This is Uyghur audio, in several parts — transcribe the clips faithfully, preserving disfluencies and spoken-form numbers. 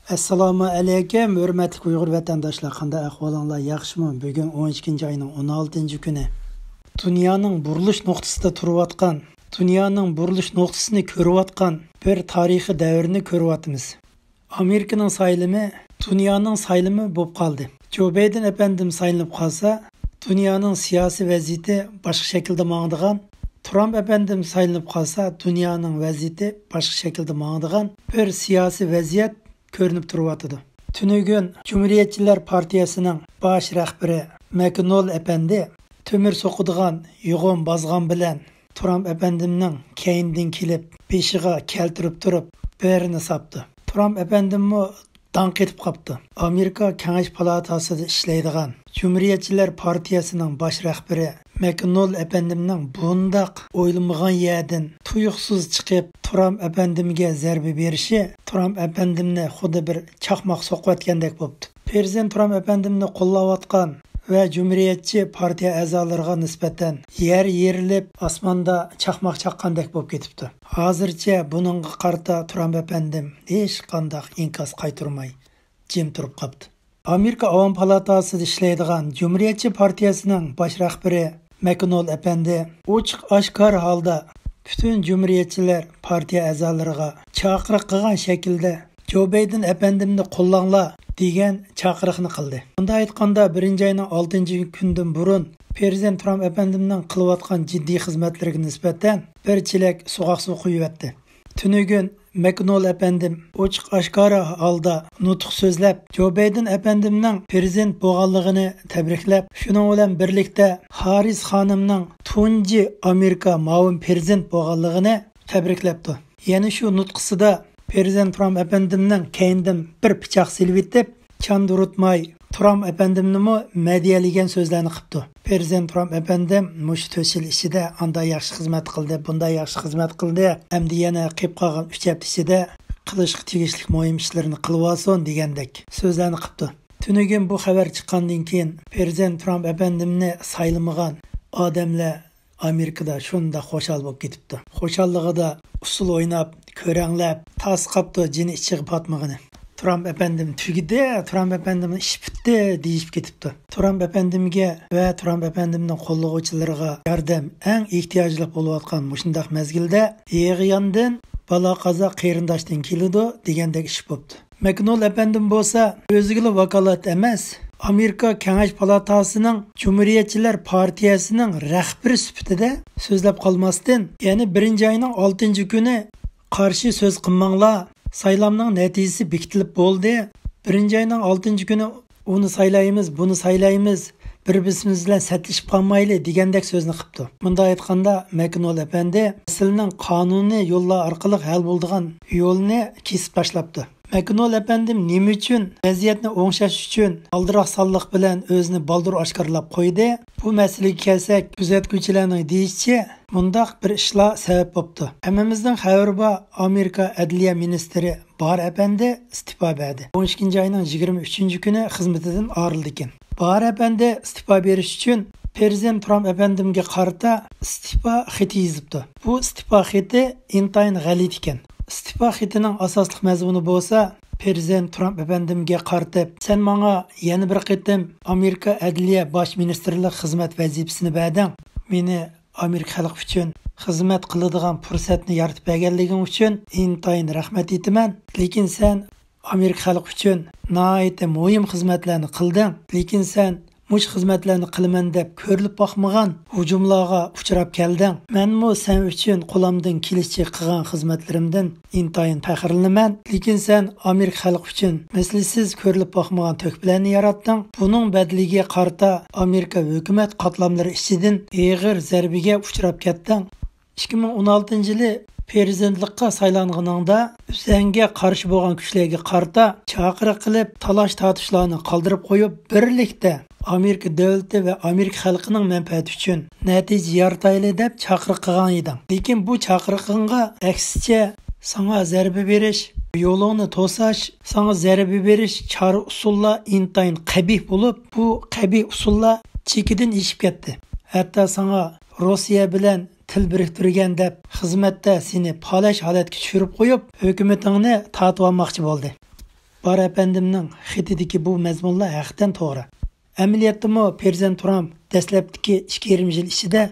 ئەسسالامۇ ئەلەيكۇم، ھۆرمەتلىك ئۇيغۇر ۋەتەنداشلار، قانداق ئەھۋالىڭلار، ياخشىمۇ؟ بۈگۈن ئون ئىككىنچى ئاينىڭ ئون ئالتىنچى كۈنى. دۇنيانىڭ بۇرۇلۇش نۇقتىسىدا تۇرۇۋاتقان، دۇنيانىڭ بۇرۇلۇش نۇقتىسىنى كۆرۈۋاتقان بىر تارىخىي دەۋرنى كۆرۈۋاتىمىز. ئامېرىكىنىڭ سايلىمى دۇنيانىڭ سايلىمى بولۇپ قالدى. جو بايدېن ئەپەندىم سايلىنىپ قالسا، دۇنيانىڭ سىياسىي ۋەزىيىتى باشقا شەكىلدە ماڭىدىغان، ترامپ ئەپەندىم سايلىنىپ قالسا، دۇنيانىڭ ۋەزىيىتى باشقا شەكىلدە ماڭىدىغان بىر سىياسىي ۋەزىيەت كۆرۈنۈپ تۇرۇۋاتىدۇ. تۈنۈگۈن جۇمھۇرىيەتچىلەر پارتىيەسىنىڭ باش رەھبىرى ماكنول ئەپەندى تۆمۈر سوقىدىغان يوغان بازغان بىلەن ترامپ ئەپەندىمنىڭ كەينىدىن كېلىپ، بېشىغا كەلتۈرۈپ تۇرۇپ، بېرىنى ساپتۇ. ترامپ ئەپەندىممۇ داڭ قېتىپ قاپتۇ. ئامېرىكا كېڭەش پالاتاسىدا ئىشلەيدىغان، جۇمھۇرىيەتچىلەر پارتىيەسىنىڭ باش رەھبىرى ماكنول ئەپەندىمنىڭ بۇنداق ئويلىمىغان يەردىن تۇيۇقسىز چىقىپ، ترامپ ئەپەندىمگە زەربە بېرىشى ترامپ ئەپەندىمنى خۇددى بىر چاقماق سوقۇۋەتكەندەك بوپتۇ. پىرېزىدېنت ترامپ ئەپەندىمنى قوللاۋاتقان ۋە جۇمھۇرىيەتچى پارتىيە ئەزالىرىغا نىسبەتەن يەر يېرىلىپ، ئاسماندا چاقماق چاققاندەك بولۇپ كېتىپتۇ. ھازىرچە بۇنىڭغا قارىتا ترامپ ئەپەندىم ھېچقانداق ئىنكاس قايتۇرماي، جىم تۇرۇپ قاپتۇ. ئامېرىكا ئاۋام پالاتاسىدا ئىشلەيدىغان جۇمھۇرىيەتچى پارتىيەسىنىڭ باش رەھبىرى ماكنول ئەپەندى ئوچۇق ئاشكارا ھالدا پۈتۈن جۇمھۇرىيەتچىلەر پارتىيە ئەزالىرىغا چاقىرىق قىلغان شەكىلدە جو بايدېن ئەپەندىمنى قوللاڭلار دېگەن چاقىرىقنى قىلدى. مۇنداق ئېيتقاندا، بىرىنچى ئاينىڭ ئالتىنچى كۈنىدىن بۇرۇن پىرېزىدېنت ترامپ ئەپەندىمنىڭ قىلىۋاتقان جىددىي خىزمەتلىرىگە نىسبەتەن بىر چېلەك سوغۇق سۇ قۇيۇۋەتتى. تۈنۈگۈن ماكنول ئەپەندىم ئوچۇق ئاشكارا ھالدا نۇتۇق سۆزلەپ، جو بايدېن ئەپەندىمنىڭ پىرېزىدېنت بولغانلىقىنى تەبرىكلەپ، شۇنىڭ بىلەن بىرلىكتە ھاررىس خانىمنىڭ تۇنجى ئامېرىكا مۇئاۋىن پىرېزىدېنت بولغانلىقىنى تەبرىكلەپتۇ. يەنە شۇ نۇتقىسىدا پىرېزىدېنت ترامپ ئەپەندىمنىڭ كەينىدىن بىر پىچاق سېلىۋېتىپ، چاندۇرۇتماي، ترامپ ئەپەندىمنىمۇ مەدھىيەلىگەن سۆزلەرنى قىپتۇ. پىرېزىدېنت ترامپ ئەپەندىم مۇشۇ تۆت يىل ئىچىدە ئاندا ياخشى خىزمەت قىلدى، بۇندا ياخشى خىزمەت قىلدى، ئەمدى يەنە قېلىپ قالغان ئۈچ ھەپتە ئىچىدە قىلىشقا تېگىشلىك مۇھىم ئىشلىرىنى قىلىۋالسۇن دېگەندەك سۆزلەرنى قىپتۇ. تۈنۈگۈن بۇ خەۋەر چىققاندىن كېيىن پىرېزىدېنت ترامپ ئەپەندىمنى سايلىمىغان ئادەملەر ئامېرىكىدا شۇنداق خۇشال بولۇپ كېتىپتۇ. خۇشاللىقىدا ئۇسسۇل ئويناپ، كۆرەڭلەپ، تاس قاپتۇ جېنى ئىچىگە پاتمىغىنى. ترامپ ئەپەندىم تۈگىدى، ترامپ ئەپەندىمنىڭ ئىشى پۈتتى دېيىشىپ كېتىپتۇ. ترامپ ئەپەندىمگە ۋە ترامپ ئەپەندىمنىڭ قوللىغۇچىلىرىغا ياردەم ئەڭ ئېھتىياجلىق بولۇۋاتقان مۇشۇنداق مەزگىلدە يېغا ياندىن، بالا قازا قېرىنداشتىن كېلىدۇ دېگەندەك ئىش بوپتۇ. ماكنول ئەپەندىم بولسا ئۆزىگىلا ۋاكالەت ئەمەس، ئامېرىكا كېڭەش پالاتاسىنىڭ جۇمھۇرىيەتچىلەر پارتىيەسىنىڭ رەھبىرى سۈپىتىدە سۆزلەپ قالماستىن، يەنە بىرىنچى ئاينىڭ ئالتىنچى كۈنى قارشى سۆز قىلماڭلار، سايلامنىڭ نەتىجىسى بېكىتىلىپ بولدى، بىرىنچى ئاينىڭ ئالتىنچى كۈنى ئۇنى سايلايمىز، بۇنى سايلايمىز، بىر-بىرىمىز بىلەن سەتلىشىپ قالمايلى دېگەندەك سۆزنى قىپتۇ. مۇنداق ئېيتقاندا، ماكنول ئەپەندى مەسىلىنىڭ قانۇنىي يوللار ئارقىلىق ھەل بولىدىغان يولنى كېسىپ تاشلاپتۇ. ماكنول ئەپەندىم نېمە ئۈچۈن ۋەزىيەتنى ئوڭشاش ئۈچۈن ئالدىراقسانلىق بىلەن ئۆزىنى بالدۇر ئاشكارىلاپ قويدى؟ بۇ مەسىلىگە كەلسەك، كۆزەتكۈچىلەرنىڭ دېيىشىچە، مۇنداق بىر ئىشلار سەۋەب بوپتۇ. ھەممىمىزنىڭ خەۋىرى بار، ئامېرىكا ئەدلىيە مىنىستىرى بار ئەپەندى ئىستېپا بەردى. ئون ئىككىنچى ئاينىڭ يىگىرمە ئۈچىنچى كۈنى خىزمىتىدىن ئايرىلدىكەن. بار ئەپەندى ئىستېپا بېرىش ئۈچۈن پىرېزىدېنت ترامپ ئەپەندىمگە قارىتا ئىستېپا خېتى يېزىپتۇ. بۇ ئىستېپا خېتى ئىنتايىن غەلىتە ئىكەن. ئىستېپا خېتىنىڭ ئاساسلىق مەزمۇنى بولسا، پىرېزىدېنت ترامپ ئەپەندىمگە قارىتىپ، سەن ماڭا يەنە بىر قېتىم ئامېرىكا ئەدلىيە باش مىنىستىرلىق خىزمەت ۋەزىپىسىنى بەردىڭ. مېنى ئامېرىكا خەلقى ئۈچۈن خىزمەت قىلىدىغان پۇرسەتنى يارىتىپ بەرگەنلىكىڭ ئۈچۈن ئىنتايىن رەھمەت ئېيتىمەن. لېكىن سەن ئامېرىكا خەلقى ئۈچۈن ناھايىتى مۇھىم خىزمەتلەرنى قىلدىڭ. لېكىن سەن مۇشۇ خىزمەتلەرنى قىلىمەن دەپ كۆرۈلۈپ باقمىغان ھۇجۇملارغا ئۇچراپ كەلدىڭ. مەنمۇ سەن ئۈچۈن قولۇمدىن كېلىشىچە قىلغان خىزمەتلىرىمدىن ئىنتايىن پەخىرلىنىمەن. لېكىن سەن ئامېرىكا خەلقى ئۈچۈن مىسلىسىز كۆرۈلۈپ باقمىغان تۆھپىلەرنى ياراتتىڭ. بۇنىڭ بەدىلىگە قارىتا ئامېرىكا ھۆكۈمەت قاتلاملىرى ئىچىدىن ئېغىر زەربىگە ئۇچراپ كەتتىڭ. ئىككى مىڭ ئون ئالتىنچى يىلى پىرېزىدېنتلىققا سايلانغىنىڭدا ئۆزۈڭگە قارشى بولغان كۈچلەرگە قارىتا چاقىرىق قىلىپ، تالاش-تارتىشلارنى قالدۇرۇپ قويۇپ، بىرلىكتە ئامېرىكا دۆلىتى ۋە ئامېرىكا خەلقىنىڭ مەنپەئەتى ئۈچۈن نەتىجە يارىتايلى دەپ چاقىرىق قىلغان ئىدىڭ. لېكىن بۇ چاقىرىقىڭغا ئەكسىچە ساڭا زەربە بېرىش، يولۇڭنى توساش، ساڭا زەربە بېرىش چارە-ئۇسۇللار ئىنتايىن قەبىھ بولۇپ، بۇ قەبىھ ئۇسۇللار چېكىدىن ئېشىپ كەتتى. ھەتتا ساڭا روسىيە بىلەن تىل بىرىكتۈرگەن دەپ خىزمەتتە سېنى پالەچ ھالەتكە چۈشۈرۈپ قويۇپ، ھۆكۈمىتىڭنى تارتىۋالماقچى بولدى. بار ئەپەندىمنىڭ خېتىدىكى بۇ مەزمۇنلار ھەقىقەتەن توغرا. ئەمەلىيەتتىمۇ پىرېزىدېنت ترامپ دەسلەپتىكى ئىككى يېرىم يىل ئىچىدە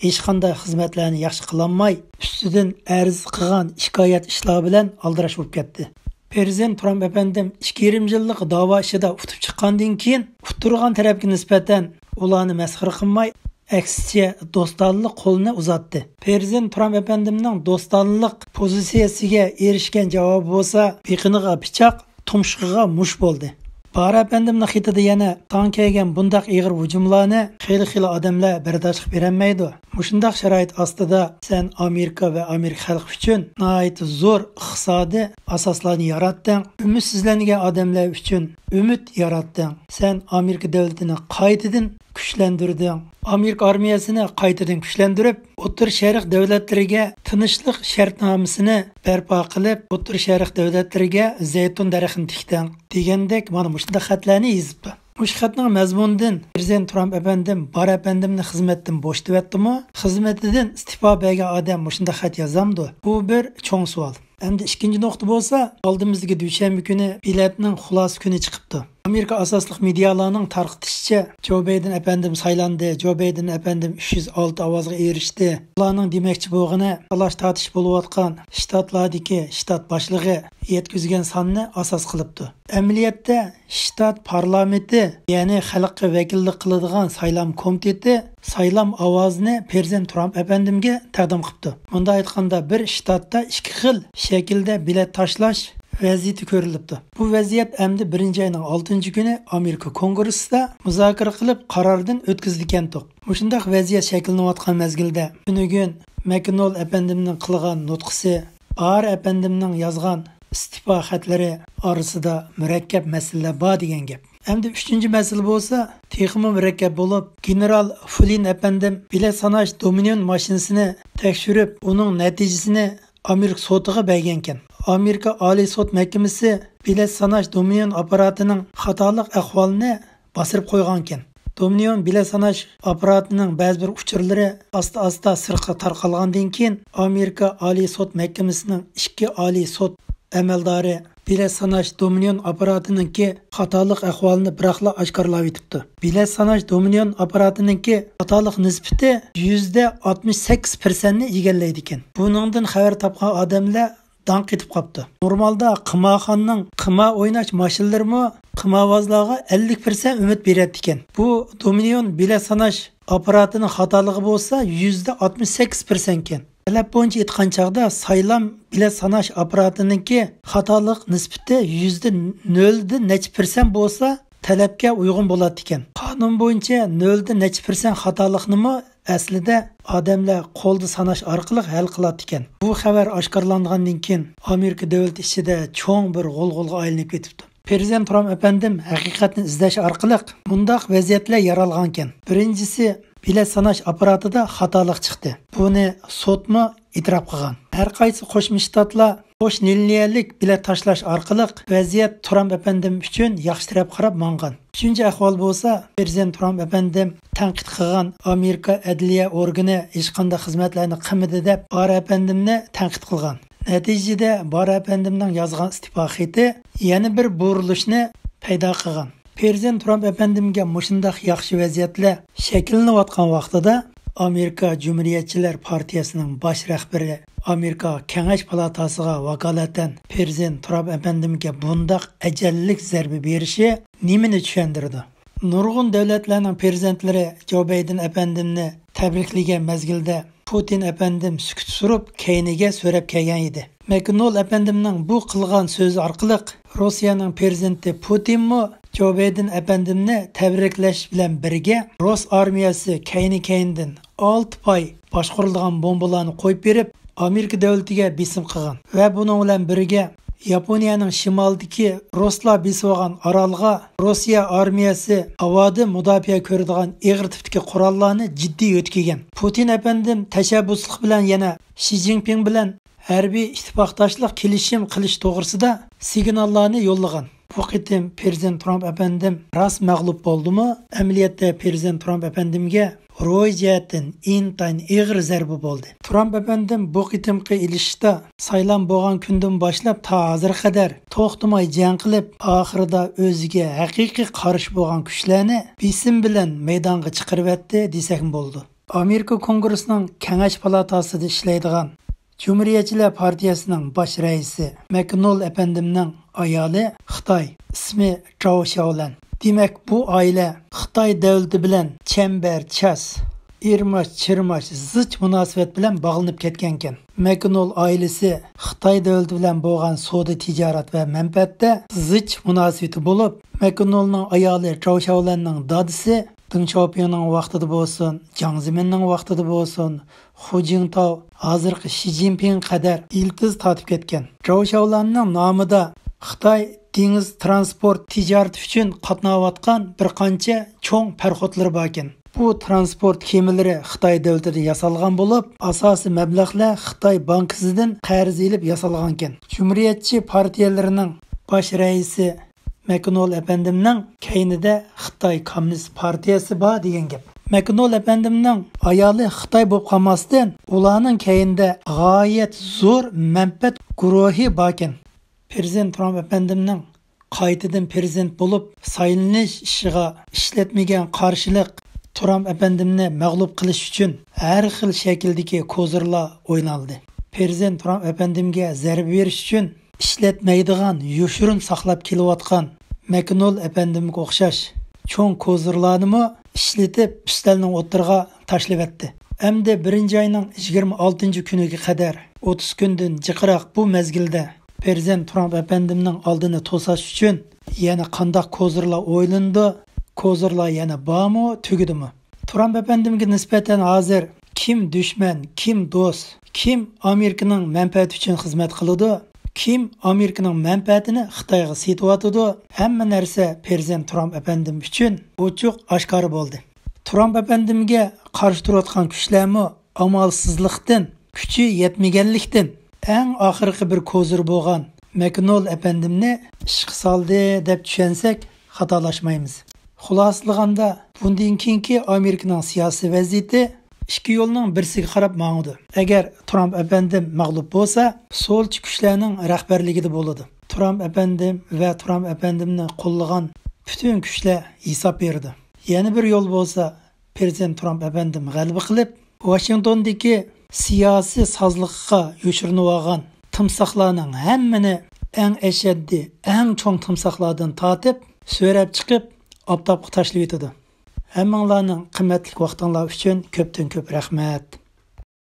ھېچقانداق خىزمەتلەرنى ياخشى قىلالماي، ئۈستىدىن ئەرز قىلغان شىكايەت ئىشلار بىلەن ئالدىراش بولۇپ كەتتى. پىرېزىدېنت ترامپ ئەپەندىم ئىككى يېرىم يىللىق داۋا ئىشىدا ئۇتۇپ چىققاندىن كېيىن، ئۇتتۇرغان تەرەپكە نىسبەتەن ئۇلارنى مەسخىرە قىلماي، ئەكسىچە دوستانىلىق قولىنى ئۇزاتتى. پىرېزىدېنت ترامپ ئەپەندىمنىڭ دوستانىلىق پوزىتسىيەسىگە ئېرىشكەن جاۋابى بولسا، بېقىنىغا پىچاق، تۇمشۇقىغا مۇش بولدى. بار ئەپەندىمنىڭ خېتىدە يەنە تاڭ كەلگەن بۇنداق ئېغىر ھۇجۇملارنى خېلى-خېلى ئادەملەر بەرداشلىق بېرەلمەيدۇ. مۇشۇنداق شارائىت ئاستىدا سەن ئامېرىكا ۋە ئامېرىكا خەلقى ئۈچۈن ناھايىتى زور ئىقتىسادىي ئاساسلارنى ياراتتىڭ، ئۈمىدسىزلەنگەن ئادەملەر ئۈچۈن ئۈمىد ياراتتىڭ. سەن ئامېرىكا دۆلىتىنى قايتىدىن كۈچلەندۈردۈڭ. ئامېرىكا ئارمىيەسىنى قايتىدىن كۈچلەندۈرۈپ، ئوتتۇرا شەرق دۆلەتلىرىگە تىنچلىق شەرتنامىسىنى بەرپا قىلىپ، ئوتتۇرا شەرق دۆلەتلىرىگە زەيتۇن دەرىخىنى تىكتىڭ، دېگەندەك مانا مۇشۇنداق خەتلەرنى يېزىپتۇ. مۇشۇ خەتنىڭ مەزمۇنىدىن پىرېزىدېنت ترامپ ئەپەندىم بار ئەپەندىمنى خىزمەتتىن بوشىتىۋەتتىمۇ؟ خىزمىتىدىن ئىستېپا بەرگەن ئادەم مۇشۇنداق خەت يازامدۇ؟ بۇ بىر چوڭ سوئال. ئەمدى ئىككىنچى نۇقتا بولسا، ئالدىمىزدىكى دۈشەنبە كۈنى بېلەتنىڭ خۇلاسە كۈنى چىقىپتۇ. ئامېرىكا ئاساسلىق مېدىيالارنىڭ تارقىتىشىچە، جو بايدېن ئەپەندىم سايلاندى، جو بايدېن ئەپەندىم ئۈچ يۈز ئالتە ئاۋازغا ئېرىشتى. ئۇلارنىڭ دېمەكچى بولغىنى، تالاش-تارتىش بولۇۋاتقان شتاتلاردىكى شتات باشلىقى يەتكۈزگەن ساننى ئاساس قىلىپتۇ. ئەمەلىيەتتە، شتات پارلامېنتى، يەنى خەلققە ۋەكىللىك قىلىدىغان سايلام كومىتېتى سايلام ئاۋازىنى پىرېزىدېنت ترامپ ئەپەندىمگە تەقدىم قىپتۇ. مۇنداق ئېيتقاندا، بىر شتاتتا ئىككى خىل شەكىلدە بېلەت تاشلاش ۋەزىيىتى كۆرۈلۈپتۇ. بۇ ۋەزىيەت ئەمدى بىرىنچى ئاينىڭ ئالتىنچى كۈنى ئامېرىكا كونگرېسسىدا مۇزاكىرە قىلىپ، قاراردىن ئۆتكۈزىدىكەنتۇق. مۇشۇنداق ۋەزىيەت شەكىللىنىۋاتقان مەزگىلدە، تۈنۈگۈن مەكنول ئەپەندىمنىڭ قىلغان نۇتقىسى، بار ئەپەندىمنىڭ يازغان ئىستېپا خەتلىرى ئارىسىدا مۇرەككەپ مەسىلىلەر بار دېگەن گەپ. ئەمدى ئۈچىنچى مەسىلە بولسا تېخىمۇ مۇرەككەپ بولۇپ، گېنېرال فلىن ئەپەندىم بېلەت ساناش دومىنىيون ماشىنىسىنى تەكشۈرۈپ، ئۇنىڭ نەتىجىسىنى ئامېرىكا سوتىغا بەرگەنكەن. ئامېرىكا ئالىي سوت مەھكىمىسى بېلەت ساناش دومىنىيون ئاپپاراتىنىڭ خاتالىق ئەھۋالىنى باسىرىپ قويغانكەن. دومىنىيون بېلەت ساناش ئاپپاراتىنىڭ بەزى بىر ئۇچۇرلىرى ئاستا-ئاستا سىرتقا تارقالغاندىن كېيىن، ئامېرىكا ئالىي سوت مەھكىمىسىنىڭ ئىككى ئالىي سوت ئەمەلدارى بېلەت ساناش دومىنىيون ئاپپاراتىنىڭكى خاتالىق ئەھۋالىنى بىراقلا ئاشكارىلاۋېتىپتۇ. بېلەت ساناش دومىنىيون ئاپپاراتىنىڭكى خاتالىق نىسبىتى يۈزدە ئاتمىش سەككىز پىرسەنتنى ئىگىلەيدىكەن. بۇنىڭدىن خەۋەر تاپقان ئادەملەر داڭ قېتىپ قاپتۇ. نورمالدا قىمارخانىنىڭ قىمار ئويناش ماشىنىلىرىمۇ قىمارۋازلارغا ئەللىك پىرسەنت ئۈمىد بېرەتتىكەن. بۇ دومىنىيون بېلەت ساناش ئاپپاراتىنىڭ خاتالىقى بولسا يۈزدە ئاتمىش سەككىز پىرسەنتكەن. تەلەپ بويىچە ئېيتقان چاغدا سايلام بېلەت ساناش ئاپپاراتىنىڭكى خاتالىق نىسبىتى يۈزدە نۆلدە نەچچە پىرسەنت بولسا تەلەپكە ئۇيغۇن بولاتتىكەن. قانۇن بويىچە نۆلدە نەچچە پىرسەنت خاتالىقنىمۇ ئەسلىدە ئادەملەر قولدا ساناش ئارقىلىق ھەل قىلاتتىكەن. بۇ خەۋەر ئاشكارىلانغاندىن كېيىن ئامېرىكا دۆلىتى ئىچىدە چوڭ بىر غۇلغۇلىغا ئايلىنىپ كېتىپتۇ. پىرېزىدېنت ترامپ ئەپەندىم ھەقىقەتنى ئىزدەش ئارقىلىق مۇنداق ۋەزىيەتلەر يارالغانكەن. بىرىنچىسى، بېلەت ساناش ئاپپاراتىدا خاتالىق چىقتى. بۇنى سوتمۇ ئېتىراپ قىلغان. ھەر قايسى قوشما شتاتلار قوش لىنىيەلىك بېلەت تاشلاش ئارقىلىق ۋەزىيەت ترامپ ئەپەندىم ئۈچۈن ياخشى تەرەپ قاراپ ماڭغان. ئۈچىنچى ئەھۋال بولسا، پىرېزىدېنت ترامپ ئەپەندىم تەنقىد قىلغان ئامېرىكا ئەدلىيە ئورگىنى ھېچقانداق خىزمەتلەرنى قىلمىدى دەپ، بار ئەپەندىمنى تەنقىد قىلغان. نەتىجىدە، بار ئەپەندىمنىڭ يازغان ئىستېپا خېتى يەنە بىر بۇرۇلۇشنى پەيدا قىلغان. پىرېزىدېنت ترامپ ئەپەندىمگە مۇشۇنداق ياخشى ۋەزىيەتلەر شەكىللىنىۋاتقان ۋاقتىدا، ئامېرىكا جۇمھۇرىيەتچىلەر پارتىيەسىنىڭ باش رەھبىرى ئامېرىكا كېڭەش پالاتاسىغا ۋاكالىتەن پىرېزىدېنت ترامپ ئەپەندىمگە بۇنداق ئەجەللىك زەربە بېرىشى نېمىنى چۈشەندۈرىدۇ؟ نۇرغۇن دۆلەتلەرنىڭ پىرېزىدېنتلىرى جو بايدېن ئەپەندىمنى تەبرىكلىگەن مەزگىلدە، پۇتىن ئەپەندىم سۈكۈت سۈرۈپ، كەينىگە سۆرەپ كەلگەن ئىدى. مەكنول ئەپەندىمنىڭ بۇ قىلغان سۆزى ئارقىلىق روسىيەنىڭ پىرېزىدېنتى پۇتىنمۇ جو بايدېن ئەپەندىمنى تەبرىكلەش بىلەن بىرگە، رۇس ئارمىيەسى كەينى-كەينىدىن ئالتە پاي باشقۇرۇلىدىغان بومبىلارنى قويۇپ بېرىپ، ئامېرىكا دۆلىتىگە بېسىم قىلغان ۋە بۇنىڭ بىلەن بىرگە، ياپونىيەنىڭ شىمالىدىكى رۇسلار بېسىۋالغان ئارالغا روسىيە ئارمىيەسى ھاۋادىن مۇداپىئە كۆرىدىغان ئېغىر تىپتىكى قوراللارنى جىددىي يۆتكىگەن. پۇتىن ئەپەندىم تەشەببۇسلۇق بىلەن يەنە شى جىنپىڭ بىلەن ھەربىي ئىتتىپاقداشلىق كېلىشىم قىلىش توغرىسىدا سىگناللارنى يوللىغان. بۇ قېتىم پىرېزىدېنت ترامپ ئەپەندىم راست مەغلۇپ بولدىمۇ؟ ئەمەلىيەتتە پىرېزىدېنت ترامپ ئەپەندىمگە روھىي جەھەتتىن ئىنتايىن ئېغىر زەربە بولدى. ترامپ ئەپەندىم بۇ قېتىمقى ئېلىشىشتا سايلام بولغان كۈندىن باشلاپ تا ھازىرغا قەدەر توختىماي جەڭ قىلىپ، ئاخىرىدا ئۆزىگە ھەقىقىي قارشى بولغان كۈچلەرنى بېسىم بىلەن مەيدانغا چىقىرىۋەتتى دېسەكمۇ بولىدۇ. ئامېرىكا كونگرېسىنىڭ كېڭەش پالاتاسىدا ئىشلەيدىغان جۇمھۇرىيەتچىلەر پارتىيەسىنىڭ باش رەئىسى مەكنول ئەپەندىمنىڭ ئايالى خىتاي، ئىسمى جاۋ شياۋلەن. دېمەك، بۇ ئائىلە خىتاي دۆلىتى بىلەن چەمبەرچاس، ئىرماش-چىرماش، زىچ مۇناسىۋەت بىلەن باغلىنىپ كەتكەنكەن. مەكنول ئائىلىسى خىتاي دۆلىتى بىلەن بولغان سودا تىجارەت ۋە مەنپەئەتتە زىچ مۇناسىۋىتى بولۇپ، مەكنولنىڭ ئايالى جاۋ شياۋلەننىڭ دادىسى دېڭ شياۋپىڭنىڭ ۋاقتىدا بولسۇن، جياڭ زېمىننىڭ ۋاقتىدا بولسۇن، خۇ جىڭتاۋ، ھازىرقى شى جىنپىڭ قەدەر يىلتىز تارتىپ كەتكەن. جاۋ شياۋلاننىڭ نامىدا خىتاي دېڭىز ترانسپورت تىجارىتى ئۈچۈن قاتناۋاتقان بىر قانچە چوڭ پاراخوتلىرى باركەن. بۇ ترانسپورت كېمىلىرى خىتاي دۆلىتىدە ياسالغان بولۇپ، ئاساسىي مەبلەغلەر خىتاي بانكىسىدىن قەرز ئېلىپ ياسالغانكەن. جۇمھۇرىيەتچى پارتىيەلىرىنىڭ باش رەئىسى مەكنول ئەپەندىمنىڭ كەينىدە خىتاي كوممۇنىست پارتىيەسى بار دېگەن گەپ. مەكنول ئەپەندىمنىڭ ئايالى خىتاي بولۇپ قالماستىن، ئۇلارنىڭ كەينىدە غايەت زور مەنپەئەت گۇرۇھى باركەن. پىرېزىدېنت ترامپ ئەپەندىمنىڭ قايتىدىن پىرېزىدېنت بولۇپ سايلىنىش ئىشىغا ئىشلەتمىگەن قارشىلىق ترامپ ئەپەندىمنى مەغلۇپ قىلىش ئۈچۈن ھەر خىل شەكىلدىكى كوزىرلار ئوينالدى. پىرېزىدېنت ترامپ ئەپەندىمگە زەربە بېرىش ئۈچۈن ئىشلەتمەيدىغان، يوشۇرۇن ساقلاپ كېلىۋاتقان مەكنول ئەپەندىمگە ئوخشاش چوڭ كوزىرلارنىمۇ ئىشلىتىپ، ئۈستەلنىڭ ئوتتۇرىغا تاشلىۋەتتى. ئەمدى بىرىنچى ئاينىڭ يىگىرمە ئالتىنچى كۈنىگە قەدەر ئوتتۇز كۈندىن جىقراق بۇ مەزگىلدە پىرېزىدېنت ترامپ ئەپەندىمنىڭ ئالدىنى توساش ئۈچۈن يەنە قانداق كوزىرلار ئويلىنىدۇ؟ كوزىرلار يەنە بارمۇ، تۈگىدىمۇ؟ ترامپ ئەپەندىمگە نىسبەتەن ھازىر كىم دۈشمەن، كىم دوست، كىم ئامېرىكىنىڭ مەنپەئەتى ئۈچۈن خىزمەت قىلىدۇ، كىم ئامېرىكىنىڭ مەنپەئەتىنى خىتايغا سېتىۋاتىدۇ، ھەممە نەرسە پىرېزىدېنت ترامپ ئەپەندىم ئۈچۈن ئوچۇق ئاشكارا بولدى. ترامپ ئەپەندىمگە قارشى تۇرۇۋاتقان كۈچلەرمۇ ئامالسىزلىقتىن، كۈچى يەتمىگەنلىكتىن، ئەڭ ئاخىرقى بىر كوزىر بولغان مەكنول ئەپەندىمنى ئىشقا سالدى دەپ چۈشەنسەك خاتالاشمايمىز. خۇلاسىلىغاندا، بۇندىن كېيىنكى ئامېرىكىنىڭ سىياسىي ۋەزىيىتى ئىككى يولنىڭ بىرسىگە قاراپ ماڭىدۇ. ئەگەر ترامپ ئەپەندىم مەغلۇپ بولسا، سولچى كۈچلەرنىڭ رەھبەرلىكىدە بولىدۇ. ترامپ ئەپەندىم ۋە ترامپ ئەپەندىمنى قوللىغان پۈتۈن كۈچلەر ھېساب بېرىدۇ. يەنە بىر يول بولسا، پىرېزىدېنت ترامپ ئەپەندىم غەلىبە قىلىپ، ۋاشىنگتوندىكى سىياسىي سازلىققا يوشۇرۇنۇۋالغان تىمساھلارنىڭ ھەممىنى ئەڭ ئەشەددىي، ئەڭ چوڭ تىمساھلاردىن تارتىپ، سۆرەپ چىقىپ، ئاپتاپقا تاشلىۋېتىدۇ. ھەممىڭلارنىڭ قىممەتلىك ۋاقتىڭلار ئۈچۈن كۆپتىن كۆپ رەھمەت.